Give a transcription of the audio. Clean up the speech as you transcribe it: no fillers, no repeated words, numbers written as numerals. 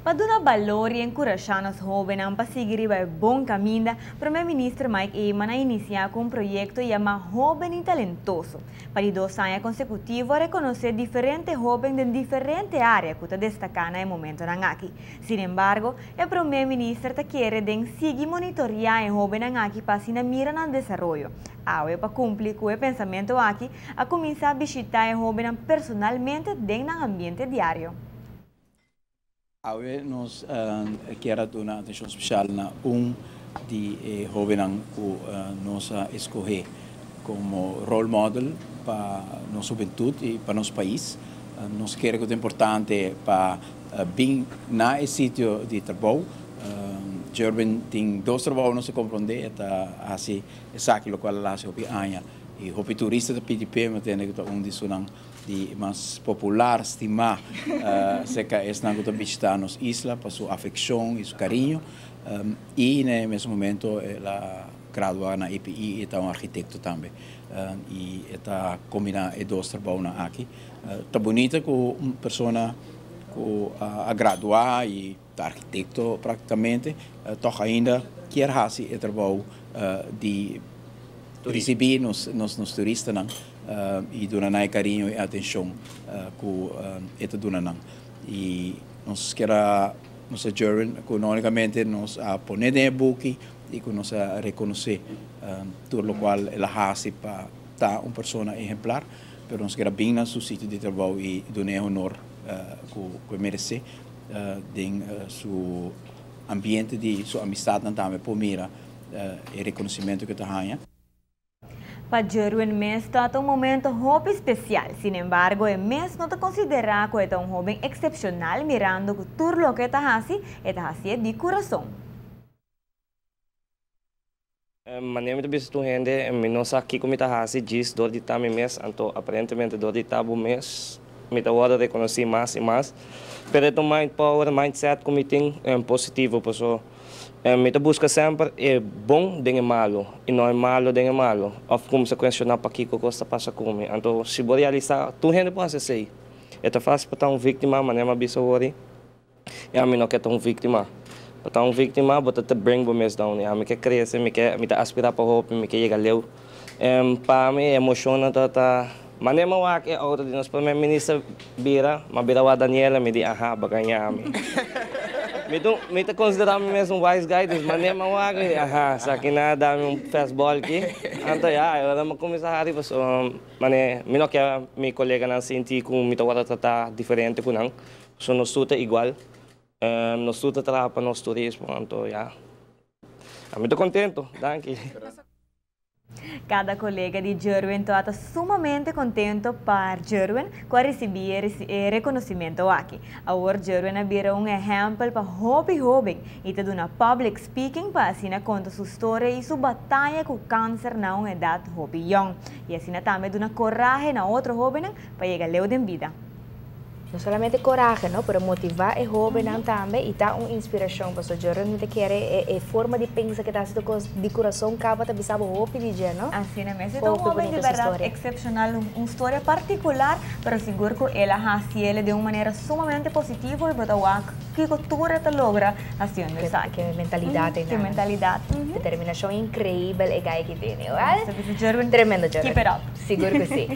Pa duna balor y encurasha nos hobennan pa sigui riba e bon caminda, Prome Minister Mike Eman a inicia cu un proyecto yama Hoben y Talentoso. Pa di 2 aña consecutivo a reconoce diferente hoben den diferente area cu ta destaca na e momentonan aki. Sin embargo, e Prome Minister ta kere den sigui monitorea e hobennan aki pa asina mira nan desaroyo. Awe, pa cumpli cu e pensamento aki, a cuminsa bishita e hobennan personalmente den nan ambiente diario. Awe nos kier duna atencion special na un di hobennan cu nos a scoge como role model pa nos hubentud y pa nos pais. Nos ta kere cu ta importante pa bin na e sitio di trabou. Jervin tin dos trabou, nos ta comprende, ta asina, esaki loke el a haci hopi aña. Y hopi turista ta pidi p'e, tende cu un di nan di mas popular, stima, cerca esnan cu ta bishita nos isla pa su afeccion y su cariño. Y na mes momento el a gradua na EPI y ta un arkitecto tambe. Y ta combina e dos trabounan aki. Ta bunita cu un persona cu a gradua y ta arkitecto practicamente, toch ainda kier haci e trabou di ricibi nos turistanan y duna nan cariño y atencion cu e ta duna nan. Y nos kier nos Jerwin, cu no unicamente nos a pone den buki y cu nos a reconoce tur loke el a haci pa ta un persona ehemplar, pero nos kier bin na su sitio di trabou y duna honor cu merece den su ambiente di su amistad tambe por mira e reconocimento cu e ta haya. Pa Jerwin mes ta un momento hopi special. Sin embargo, e mes no ta considera cu e ta un hoben excepcional, mirando cu tur loke e ta haci, e ta haci di curason. Manera mi ta bisa tur hende, mi no sa kico mi ta haci djis dor di ta mi mes, anto aparentemente dor di ta bo mes, mi ta wordo reconoci mas y mas. Pero e mind power, mindset cu mi tin e positivo, paso mi ta busca semper e bon den e malo y no e malo den e malo. Of cuminsa cuestiona pakico cos ta pasa cu mi. Anto si bo realisa, tur hende por haci esey. E facil pa ta un victima, manera mi a bisa awor. Y ami no kier ta un victima. Pa ta un victima, bo ta bring bo mes down. Ami kier crece, mi kier, mi ta aspira pa hopi, mi kier yega leu. Pa mi emociona ta manera mi wak e auto di nos prome minister bira, m'a bira wak Daniela, mi di, "Aha, b'a gaña mi." Mi ta considera mi mes un wise guy, dus manera mi wak, mi di, "Aha, esaki nan a da mi un fastball aki." Anto ja, awor mi a cuminsa hari, so, mane, mi no kier mi coleganan sinti cu mi ta wordo trata diferente cu nan. So nos tur ta igual. Nos tur ta traha pa nos turismo, anto ja. Ami ta contento, danki. Cada colega di Jerwin ta sumamente contento pa Jerwin cu a ricibi e reconocimento aki. Awor Jerwin a bira un ehempel pa hopi hoben y ta duna public speaking pa asina conta su historia y su bataya cu cancer na un edad hopi jong. Y asina tambe duna corahe na otro hobennan pa yega leu den bida. No solamente corahe, no, pero motiva e hobennan tambe y ta un inspiracion. Paso Jerwin, mi ta kere e forma di pensa cu ta di curason caba ta bisa hopi di dje, no? Asina mes. E un hoben di berdad excepcional, un historia particular, pero sigur cu el a haci'e di un manera sumamente positivo y bo ta wak kico tur e ta logra haciendo esaki. Cu mentalidad. Cu mentalidad. Determinacion increibel e guy cu tin, well? Jerwin, Tremendo, Jerwin. Keep it up. Sigur cu si.